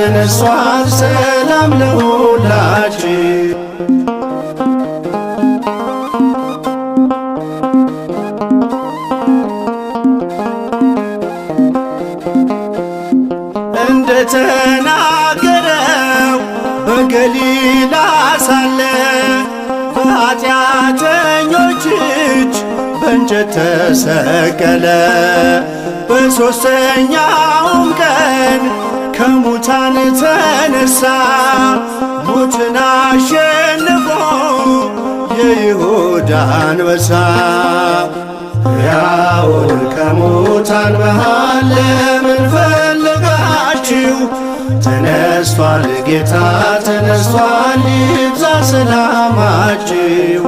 ተነስቷል፣ ሰላም ለሁላችሁ። እንደተናገረው በገሊላ ሳለ በኃጢአተኞች እጅ በእንጨት ተሰቀለ። በሦስተኛውም ቀን ከሙታን ተነሳ፣ ሞትን አሸንፎ የይሁዳ አንበሳ። ሕያውን ከሙታን መሃል ለምን ፈለጋችሁ? ተነስቷል ጌታ ተነስቷል፣ ይብዛ ሰላማችሁ።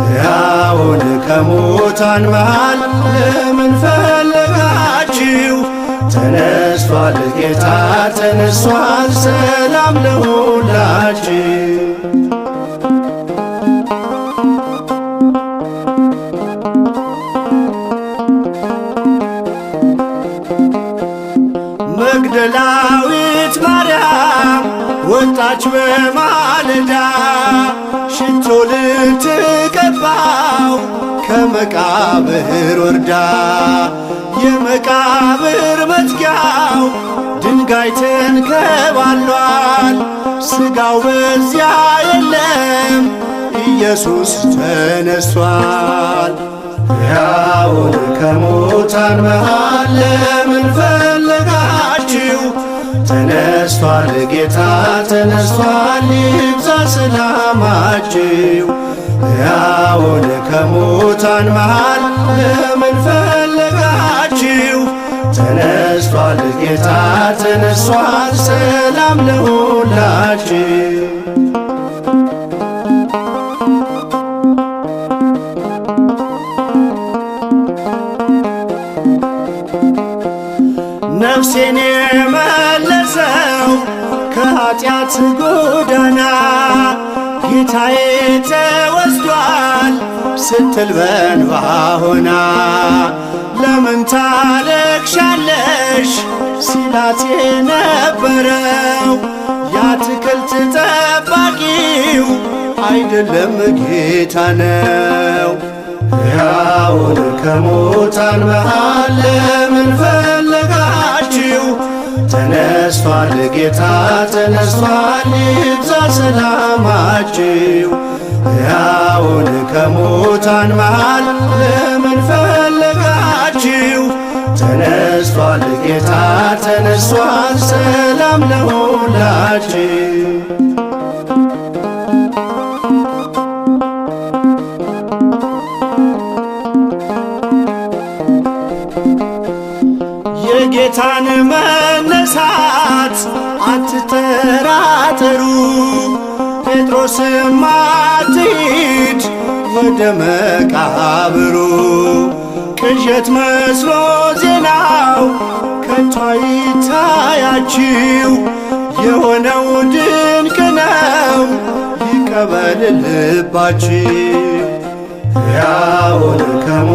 ሕያውን ከሙታን መሃል ለምን ፈለጋችሁ? ተነስቷል ጌታ ተነስቷል፣ ሰላም ለሁላችሁ። መግደላዊት ማርያም ወጣች በማለዳ ሽቶ ልትቀባው ከመቃብር ወርዳ፣ የመቃብር መዝጊያው ድንጋይ ተንከባሏል፣ ሥጋው በዚያ የለም ኢየሱስ ተነስቷል። ሕያውን ከሙታን መሃል ለምን ፈለጋችሁ? ተነስቷል ጌታ ተነስቷል፣ ይብዛ ሰላማችሁ። ሕያውን ከሙታን መሃል ለምን ፈለጋችሁ? ተነስቷል ጌታ ተነስቷል፣ ሰላም ለሁላችሁ። ነፍሴን የመለሰው ከኃጢአት ጎዳና ጌታዬ ተወስዷል ስትል በእንባ ሆና፣ ለምን ታለቅሻለሽ ሲላት የነበረው የአትክልት ጠባቂው አይደለም ጌታ ነው። ሕያውን ከሙታን መሃል ለምን ፈለጋችሁ? ተነስቷል ጌታ ተነስቷል፣ ይብዛ ሰላማችሁ። ሕያውን ከሙታን መሃል ለምን ፈለጋችሁ? ተነስቷል ጌታ ተነስቷል፣ ሰላም ለሁላችሁ። የጌታን መነሳት አትጠራጠሩ፣ ጴጥሮስም አትሂድ ወደ መቃብሩ። ቅዠት መስሎ ዜናው ከቶ አይታያችሁ፣ የሆነው ድንቅ ነው ይቀበል ልባችሁ። ሕያውን ከሙ